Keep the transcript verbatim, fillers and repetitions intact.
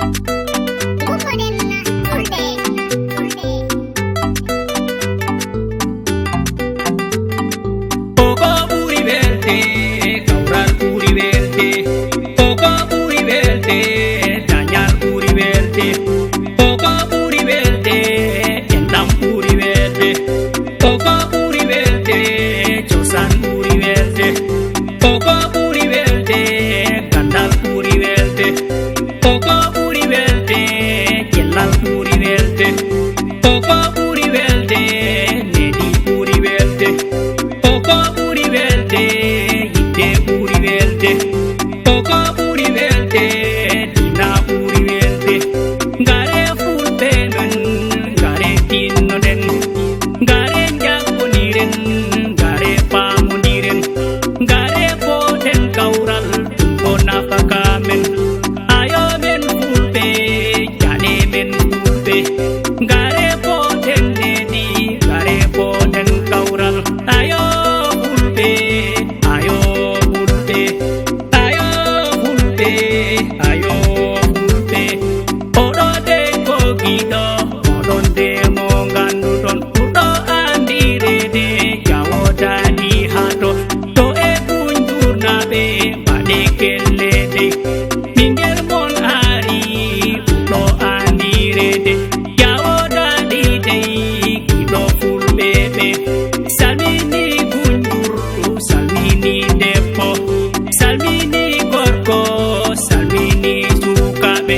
Ko ko ɓuri welde, kawral ɓuri welde. Ko ko ɓuri welde, dañal ɓuri welde. Ko ko ɓuri welde, enɗam ɓuri welde. Ko ko ɓuri welde, cosaan ɓuri welde. Ko ko ɓuri welde, ganndal ɓuri welde. Ko ko ɓuri welde, cellal ɓuri welde. Ko ko ɓuri welde, nehdi ɓuri welde. Ko ko ɓuri welde, yiɗde ɓuri welde. Ko ko ɓuri welde, diina ɓuri welde. Ngare fulɓe men, ngare tinnoɗen. Ngare njaggoniren, ngare paamondiren. Ngare pooten kawral, ɗum ko nafaka men. Ayo men fulɓe, jaɗe men fulɓe. Ngare pooten nehdi, ngare pooten kawral. Ayo fulɓe, ayo fulɓe. Ayo fulɓe, ayo fulɓe. Oɗo de ko giɗo, oɗon de mo ngannduɗon. Ɓurɗo anndireede, jawo daɗi hato. To e Gunjurnaaɓe, mbaɗe kelleede. Ɓinngel mon ari, ɓurɗo anndireede. Jawo daɗi dey, giɗo fulɓe ɓe. Salmini Gunjur, salmini debbo. Salmini gorko, salmini sukaaɓe.